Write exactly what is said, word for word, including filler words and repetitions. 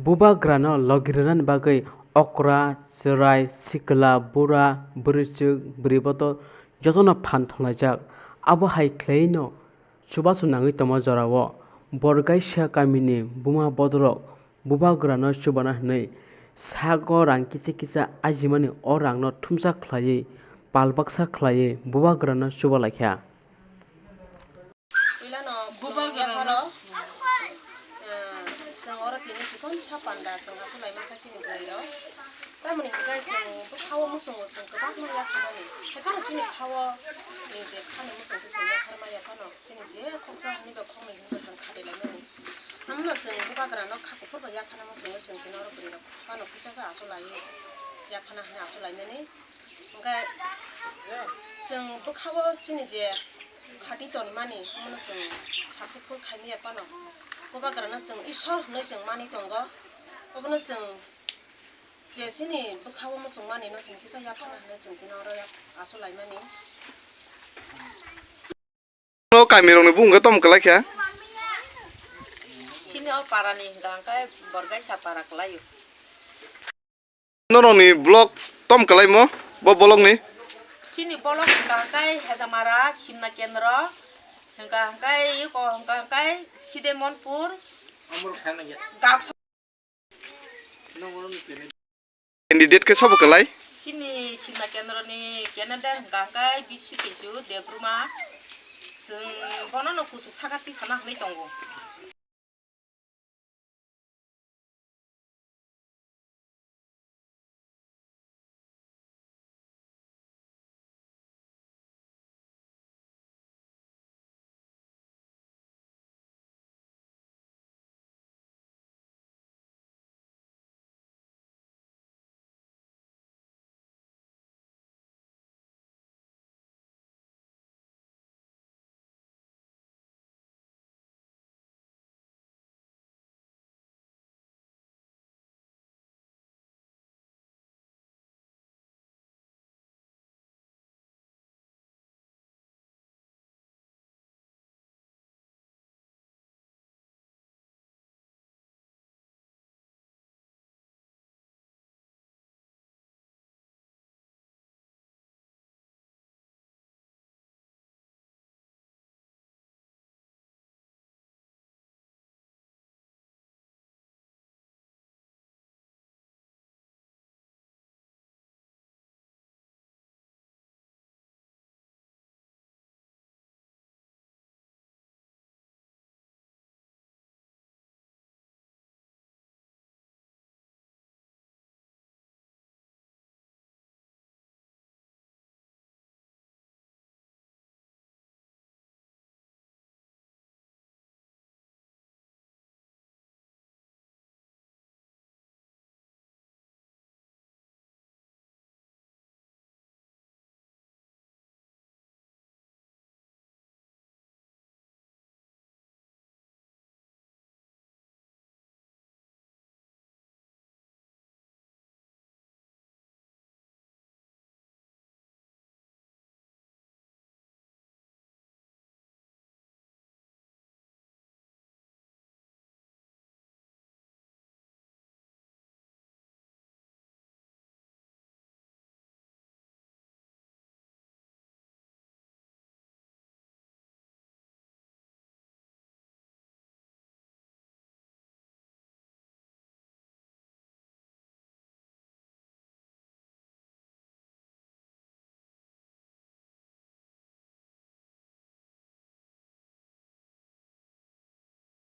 Bubagrano logi rwnani bagwi okra, chwrai, sikla, bura, bwrwichwk, bwrwi bodol jotono phan thwnglaijak. Abo hai khlaiwi no chubachu nangwi tongma jorao Borgaisa kamini buma bodolrok Bubagrano chubana hwnwi sago rang kisa kisa ajimani o rangno thumsa khlaiwi pal baksa khlaiwi Bubagrano chuba laikha. Puilano Bubagrano, eh, chwng oro tini chikon sa panda chwng aswk lai mankha chini bwrwirok. Tamoni hwnkhe chwng bwkhao muchungo chwng kwbangma yapharmani. Haiphano chini khao ni je khani muchung twi chwng yapharma yaphano chini je khoksa hwnwi ba khoknwi hwnwi ba chwng khati laimani. Hamono chwng Bubagrano kha kuphur bai yaphana muchungo chwng tini oro bwrwirok phano kisa sa aswk lai yaphana hwnwi aswk laimani. Hwnkhe chwng bwkhao chini je khati tonmani, omono chwng successful khaimaya phano. Bubagrano chwng Isor hwnwi chwng mani tongo. Obono chwng je chini bwkhao muchung manino chwng kisa yaphana hwnwi chwng tini oro yak-, aswk laimani. No kamirokni bumung khe tom kwlai kha? Chini o parani hwnkha hwnkhe Borgaisa para kwlaio. Norokni block tom kwlaimo, bo blockni? Chini block hwnkha hwnkhe Hejamara, Simna Kendro, hwnkha hwnkhe eko hwnkha hwnkhe Sidemonpur, Gaksa. Candidate khe sobo kwlai? Chini Simna Kendroni candidate hwnkha hwnkhe Biswi Kesu Debbarma. Chwng bonono kuchuk saka tisana hwnwi tongo.